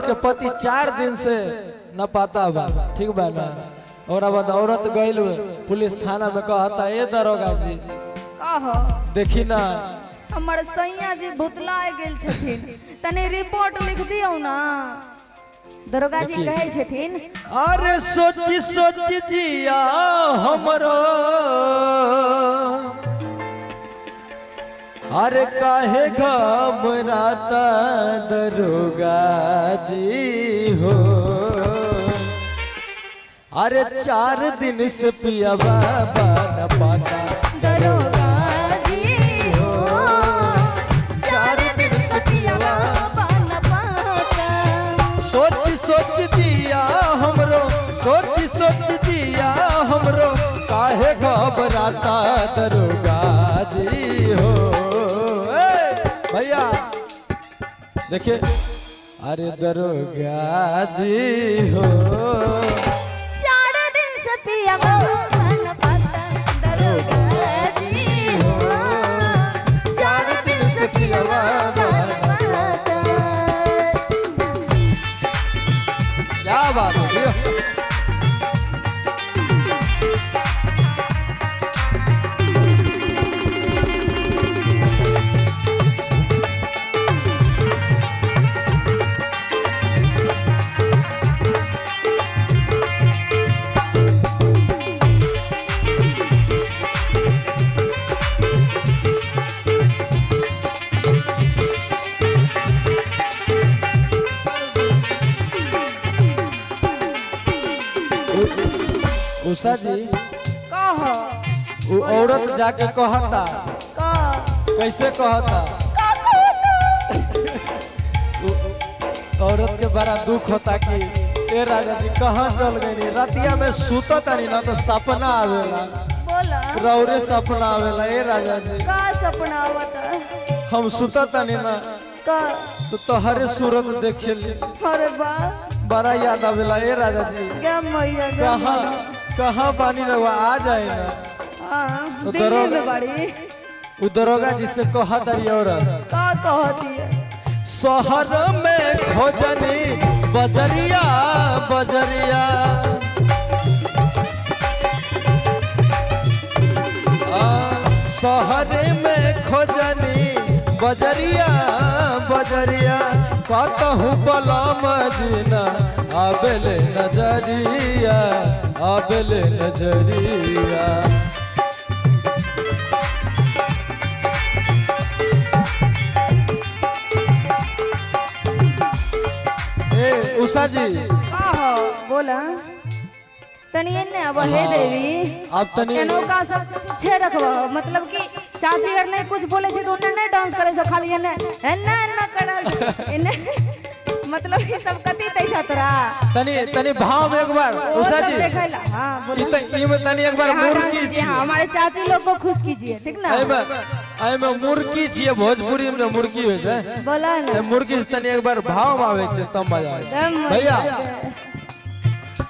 औरत के पति 4 दिन से न पाता बा, ठीक बा ना। और अब औरत गइल पुलिस थाना में, कहता ए दरोगा जी कहो देखी ना हमर सैया जी भुतला गेल छथिन, तनी रिपोर्ट लिख दियौ ना। दरोगा जी कहै छथिन अरे सोची सोची जिया हमरो, अरे काहे घबराता दरोगा जी हो, अरे 4 दिन से पिया बाबा न पाता दरोगा जी हो, 4 दिन से पिया बाबा न पाता। सोच सोच दिया हमरो, सोच सोच दिया हमरो, काहे घबराता दरोगा जी हो। ए, भैया देखिए, अरे दरोगा जी हो, 4 दिन से पिया बाबा न पाता दरोगा जी हो, 4 दिन से पिया बाबा न पाता। क्या बात है। उषा जी कहो वो औरत जाके कहता, कैसे कहता, औरत के बड़ा दुख होता कि ए राजा जी कहाँ चल गई, रतिया में सुतता नहीं ना तो सपना आवेला, बोला रौरे सपना आवेला। ए राजा जी का सपना आवता, हम सुतता नहीं ना का तो तोहरे सूरत देखेली, अरे बा बड़ा याद आवेला। ए राजा जी गे मैया गे कहाँ कहाँ बानी रहुआ आ जाए ना। हां तो दिल्ली में बाड़ी उ दरोगा जी से कहता रही औरत का कहती है, शहर में खोजनी बजरिया बजरिया, शहर में खोजनी बजरिया बजरिया, कतहु बलम जीना आबेले नजरिया, आबेले नजरिया। ए उषा जी कहो बोला तनी एने अब हे देवी अब तनी एनो का सब कुछ छे रखबो, मतलब कि चाची अगर नहीं कुछ बोले छे तो ओने नहीं डांस करे छे, खाली एने एने एने करल एने, मतलब कि सब कति तै छतरा तनी तनी भाव में एक बार उषा जी देखेला। हां ई बोला त ई में तनी एक बार यहाँ डांस मुर्गी कीजिए, छी, हाँ, हमारे चाची लोग को खुश कीजिए, ठीक ना। एमे एमे मुर्गी छी, भोजपुरी में मुर्गी होइ छै, बोला ना मुर्गी से तनी एक बार भाव में आवे छै तब मजा आवे। दम भैया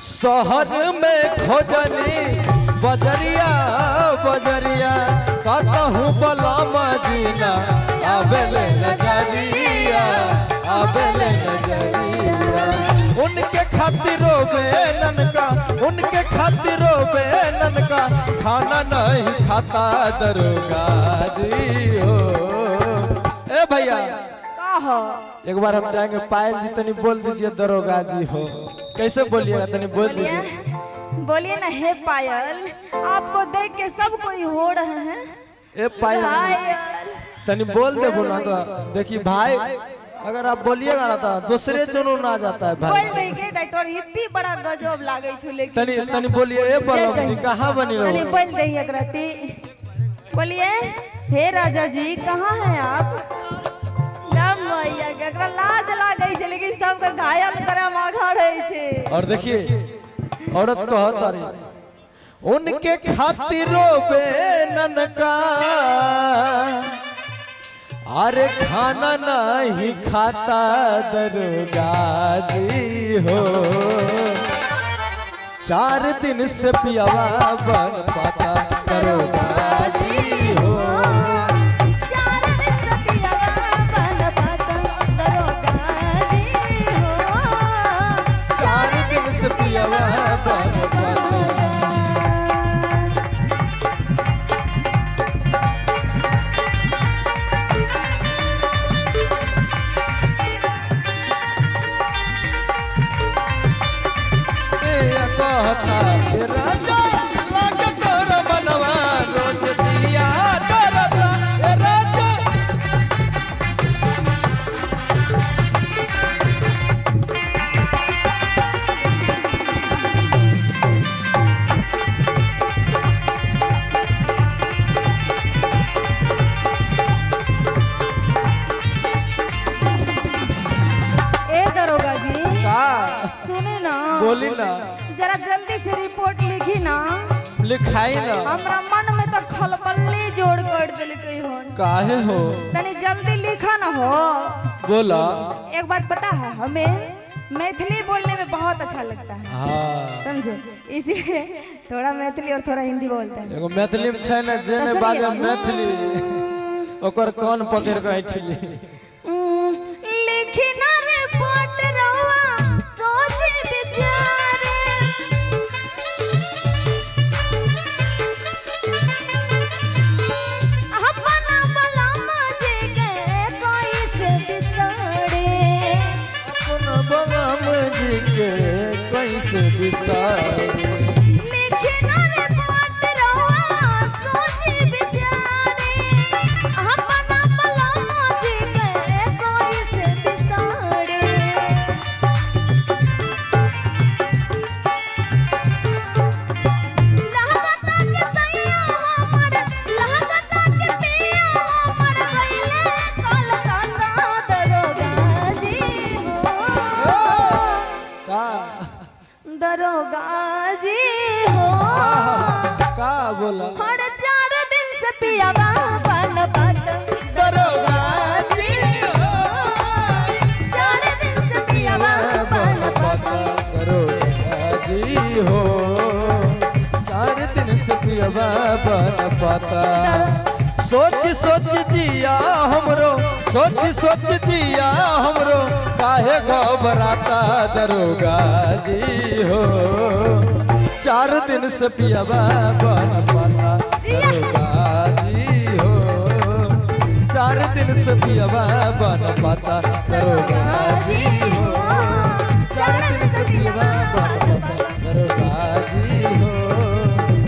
शहर में खोजनी बजरिया बजरिया, कतहु बलम जीना आबेले नजरिया, आबेले नजरिया। उनके खातिर बेनन का, उनके खातिर बेनन का खाना नहीं खाता दरोगा जी हो। ए भैया कहो एक बार हम चाहेंगे पायल जी तनी बोल दीजिए दरोगा जी हो, कैसे बोलिएगा तनी बोल दीजिए। बोलिए ना, हे पायल आपको देख के सब कोई हो रहे हैं। ए पायल तनी बोल दे बोला तो देखिए भाई, अगर आप बोलिएगा ना तो दूसरे जुनून आ जाता है भाई। बोल नहीं के दाई तोर हिप्पी बड़ा गजब लागे छु, लेकिन तनी तनी बोलिए ए बलम जी कहाँ बनी तनी रहो, बोल दही एक रती बोलिए हे राजा जी कहाँ हैं आप। मैया के एकरा लाज लागे छे, लेकिन सबके घायल करे आगा रहे छे। और देखिए औरत कहता रही उनके खातिर बेनन का, अरे खाना नहीं खाता दरोगा जी हो, 4 दिन से पियावा बन पाता दरोगा जी हो, 4 दिन से पियावा बन पाता दरोगा जी हो। रहता। ए राजा लागे तोर मनवा रोज दिया डरता। ए राजा ए दरोगा जी का सुने ना, बोली ना। जरा जल्दी से रिपोर्ट लिखी ना। लिखाई ना। हमरा मन में तो खलबल्ली जोड़ कर दिलकै हन। काहे हो? तनी जल्दी लिखा ना हो। बोला। एक बात पता है, हमें मैथिली बोलने में बहुत अच्छा लगता है। हाँ समझे, इसीलिए थोड़ा मैथिली और थोड़ा हिंदी बोलते हैं। एगो मैथिली में छै ने, जे तो ने सुनिए। बाजे मैथिली ओकर कान पकड़ के ऐठली। लिखी ना रिपोर्ट रहुआ सोच विचारे, अपना बलमा जी के कैसे बिसारे। अपना बलम जी के कैसे बिसारे। लिखी ना रिपोर्ट रहुआ सोच विचारे, अपना बलमा जी के कैसे बिसारे। लागता के सैया हमर, लागता के पिया हमर गइले कलकत्ता दरोगा जी हो। का दरोगा जी हो। का बोला? हर 4 दिन से पिया बन पाता। दरोगा जी हो। 4 दिन से पिया बन पाता। दरोगा जी हो 4 दिन से पियवा बन पाता। सोच सोच जिया हमरो, सोच सोच जिया हमरो काहे घबराता। दरोगा जी हो 4 दिन से पियवा बन पाता। दरोगा जी हो 4 दिन से पियवा बन पाता। दरोगा जी हो 4 दिन से पियवा बन पाता। दरोगा जी हो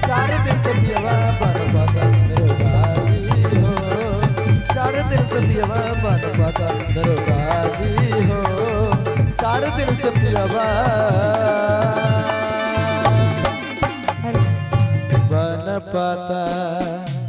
4 दिन से पियवा बन पाता। दरोगा जी हो 4 दिन से पियवा बन पाता। दरोगा जी हो 4 दिन से पियवा बन पाता।